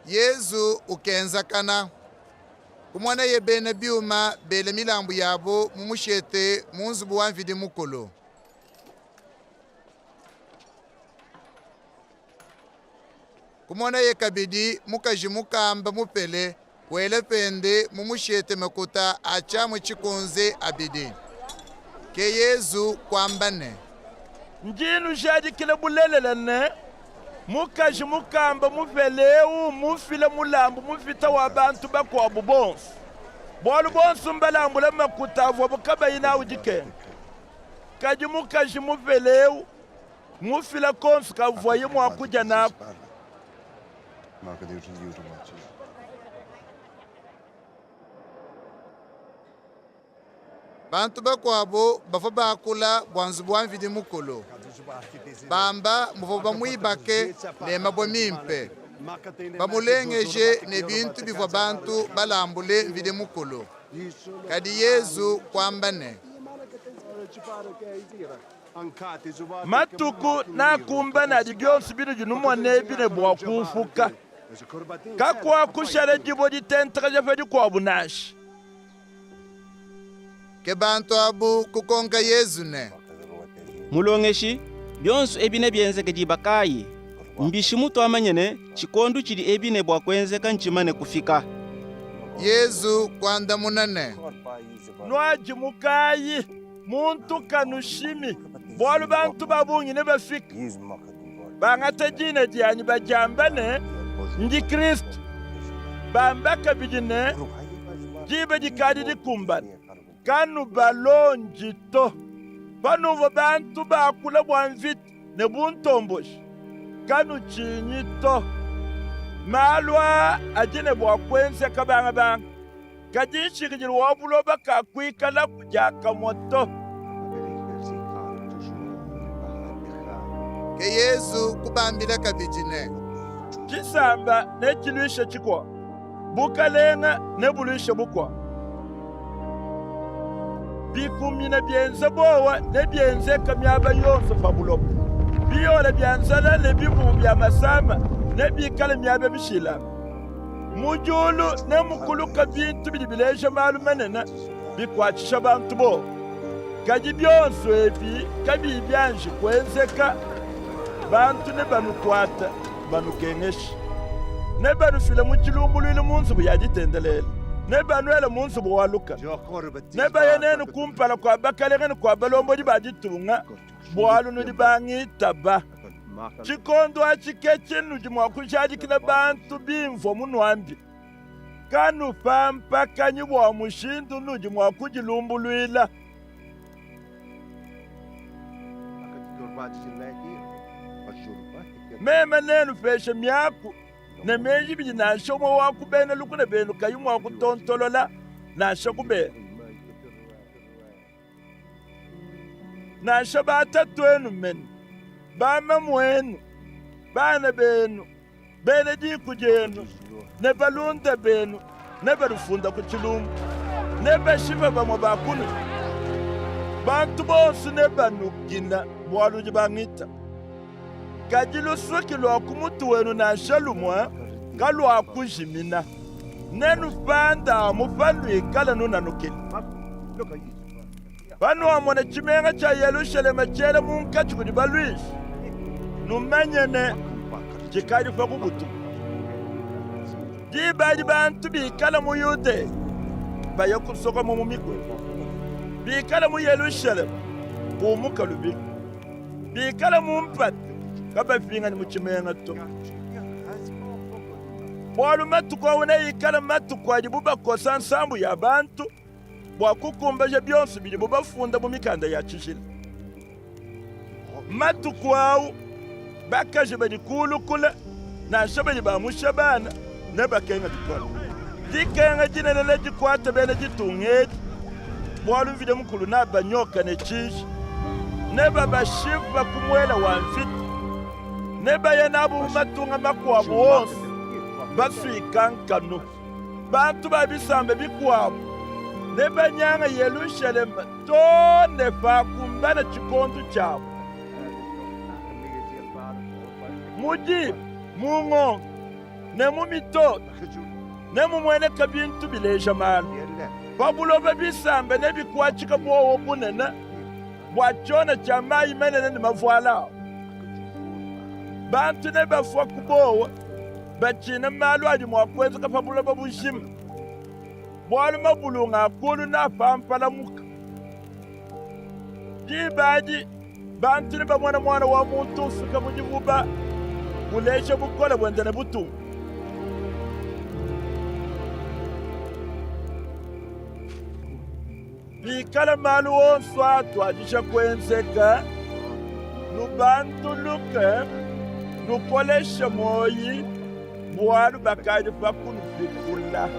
Yezu ukenzakana, kumonaye bena biuma bela milambu yabu mu mushete mu nzubu wa Mvidi Mukulu. Kumonaye kabidi mukaji mukamba mupele wela pende mu mushete makuta a tshiamu tshikunze abidi. Ke Yezu kuamba ne. Ndi nnujadikila bulelela ne, mukaji mukamba mupele eu mmufile mulambu mupite wa bantu bakuabu bonsu. Bualu bonsu mbalambule makuta avuabu kabayi nawu dikenga. Kadi mukaji mupele eu mmufile konsu kavuaye mua kudia naku. Bantu bakuabu bavua bakula bua nzubu wa Mvidi Mukulu, bamba muvuabu bamuibake ne mabue mimpe, bamulengeje ne bintu bivua bantu balambule Mvidi Mukulu. Kadi Yezu kuamba ne. Matuku naakumbana adi bionso binudi numona ebi ne bua kuupuka. Kakuakushala dibue ditentakaja pa dikuabu nansha. Ke bantu abu kukonka Yezu ne. Mulongeshi, bionsu ebi nebienzeke diba kaayi? Mbishi mutuamanye ne, tshikondu tshidi ebi ne bua kuenzeka ntshimane kufika? Yezu kuandamuna ne. Nuadimukayi, muntu kanushimi, bualu bantu ba bungi nebafike, bangata dina dianyi, badiamba ne, Ndi Kristo, bamba kabidi ne, Diba dikadi dikumbane. Kanubalondi to. Panuvua bantu bakula bua mvita ne buntomboji, kanutshinyi to. Malu aa adi ne bua kuenzeka bangabanga, kadi nshikidilu wa buloba kakuikalaku diakamue to. Ke Yezu kubambila kabidi ne. Tshisamba netshiluishe tshikuabu, bukalenga nebuluishe bukuabu. Bikumina bienza buowa nebienzeke miaba yonso pa buloba. Biyole bia nzala ne bipupu bia masama nebikale miaba mishilangane. Mu diulu nemukuluke bintu bidi bileja malu manene, bikuatshisha bantu buowa. Kadi bionso ebi kabiyi bianji kuenzeka, bantu nebanukuate, banukengeshe. Nebanufile mu tshilumbuluilu mu nzubu ya ditendelela, nebanuele mu nzubu wa lukanu. Nebaye nenu kumpala kua bakalenge ne kua balombodi ba ditunga, bualu nudi bangitaba. Tshikondo atshi ke tshinudi mua kujadikila bantu bimvua munuambile. Kanupampakanyi bua mushindu unudi mua kudilumbuluila. Meme nenupeshe miaku ne meji bidi nansha umue wa ku bena lukuna benu kayi mua kutontolola nansha kubenga. Nansha batatuenu mene, bamamuenu, bana benu, bena diku dienu ne balunda benu nebanufunda ku tshilumbu, nebashipe bamue ba kunudi. Bantu bonsu nebanukina bualu nudi bangitaba. Kadi lusuki lua ku mutu wenu nansha lumue kaluakujimina. Nenupande amu panuikala nunanukila. Panuamona tshimenga tshia Yelushalema tshiela munkatshi kudi baluishi, numanye ne, tshikadi pa kubutuka. Diba adi bantu bikala mu Yudeya baya kusokoma mu mikuna, bikala mu Yelushalema bumuka lubilu, bikala mu mpata kabapinganyi mu tshimenga to. Bualu matuku au neikale matuku adibu bakosa nsambu ya bantu bua kukumbaja bionso bidibu bafunda mu mikanda ya tshijila. Matuku au bakaji badi kulu kule, nansha badi bamusha bana, nebakenga bikole. Dikenga dinene nedikuate bena ditunga edi, bualu Mvidi Mukulu neabanyoke ne tshiji. Nebabashipe ku muele wa mvita. Nebaye nabu mu matunga makuabu onsu, basuika nkanu. Bantu ba bisamba bikuabu nebanyange Yelushalema too ne pakumbana tshikondu tshiabu. Mu diba, mu ngondu, Ne mu mitoto nemumueneke bintu bileja malu. Pa buloba bisamba nebikuatshike buowa bunene bua tshiona tshia mayi manene ne mavuala awu. Bantu nebafue ku buowa, batshina malu adi mua kuenzeka pa buloba bujima, bualu mabulunge a kulu neapampalamuke. Diba adi bantu nebamone Muana wa muntu ufika mu divuba, uleja bukole buende ne butumbi. Pikala malu onso atuadija kuenzeka, nubanduluke, nukoleshe muoyi, bualu bakadi pa kunupikula.